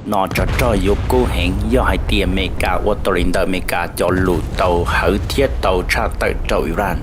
no tsov rog yuav kub heev yog hais tias Amelikas ua tau li ntawm Amelikas cov lus tau hawv thiab tau tshaj tawm rau Iran.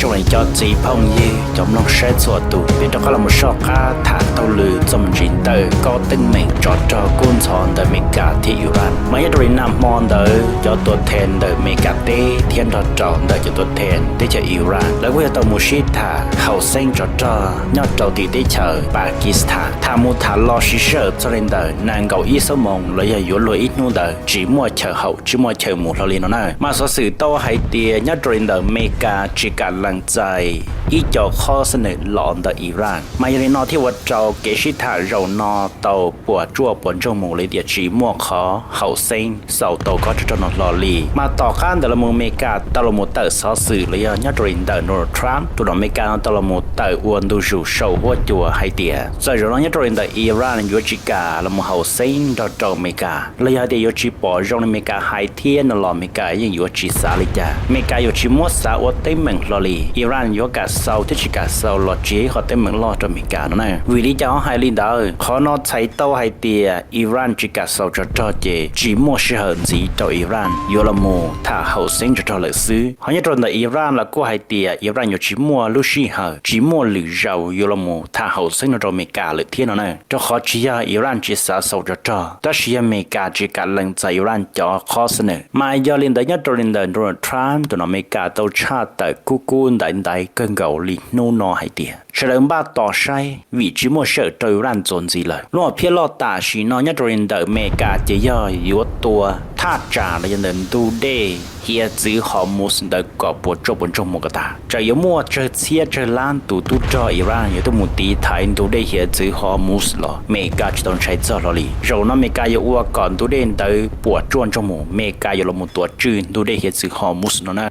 Tsoom cov txiv phooj ywg cov mloog saib txhua tus, peb rov qab los mus soj qab tham taug lw txog ntsis ntawm kob teeb meem tsov rog kub ntxhov ntawm Amelikas thiab Iran. Mas nyob rau li nag hmo ntawd cov tuam thees ntawm Amelikas teb thiab nrog rau ntawm cov tuam thees teb chaws Iran lawv kuj yog tau mus sib tham haum xeeb tsov rog nyob rau tim teb chaws Pakistan. Tham mus tham los siv sij hawm txog li ntawm nees nkaum ib xuab moos los yog yuav luag ib hnub ntawd tsis muaj chaw haum tsis muaj chaw mus hlo li no na. Mas xov xwm tau hais tias nyob rau li ntawm Amelikas tsis kam lees txais ib co qhov xab nws los ntawm Iran. Mas yog li no thiaj ua rau kev sib tham zaum no tau puas tsuaj puas ntsoog mus li tias tsis muaj qhov haum xeeb xaus tau kob tsov rog no hlo li. Mas tom qab ntawd los mus Amelikas tau los mus tawm xov xwm los yog nyob rau li ntawm Donald Trump tus nom Amelikas no tau los mus tawm ua ntu zus saum huab cua hais tias txawm zaum no nyob rau li ntawm Iran yuav tsis kam los mus haum xeeb nrog rau Amelikas los yog hais tias yuav tsis pom zoo li Amelikas hais thiab no los Amelikas yeej yuav tsis xav li cas. Amelikas yuav tsis muab xav ua teeb meem hlo li. Iran yuav kam xaus thiab tsis kam xaus los tsis yog ib qhov teeb meem loj rau Amelikas no na. Vim li cas ho hais li ntawd? Qhov no txhais tau hais tias Iran tsis kam xaus tsov rog ces tsis muaj sij hawm ntxiv rau Iran yuav los mus tham haum xeeb tsov rog lawm xwb. Ho nyob rau ntawm Iran los kuj hais tias Iran yuav tsis muaj lub sij hawm tsis muaj lwm zaus yuav los mus tham haum xeeb no rau Amelikas lawm thiab no na. Rau qhov tsis yog Iran tsis xav xaus tsov rog tab sis yog Amelikas tsis kam lees txais Iran cov qhov xab nws. Mas yog li ntawd nyob rau li ntawm Donald Trump tus nom Amelikas tau tshaj tawm kub kub ntaiv ntaiv kawg nkaus li hnub no hais tias sawv daws npaj tos saib vim tsis muaj sij hawm rau Iran txuas ntxiv lawm. Lub hom phiaj loj tam sim no nyob rau li ntawm Amelikas ces yog yuav tua thaj tsam los yog ntawm ntug dej hiav txwv Hormuz ntawd kom puas tsuaj puas ntsoog mus kom tas. Txawm yuav muaj tsawg txhiab tsawg lab tus tub rog Iran yuav tuaj mus tiv thaiv ntug dej hiav txwv Hormuz los Amelikas tsis tau ntshai txog hlo li. Zaum no Amelikas yuav ua kom ntug dej ntawd puas tsuaj ntsoog mus, Amelikas yuav los mus tuav tswj ntug dej hiav txwv Hormuz no na.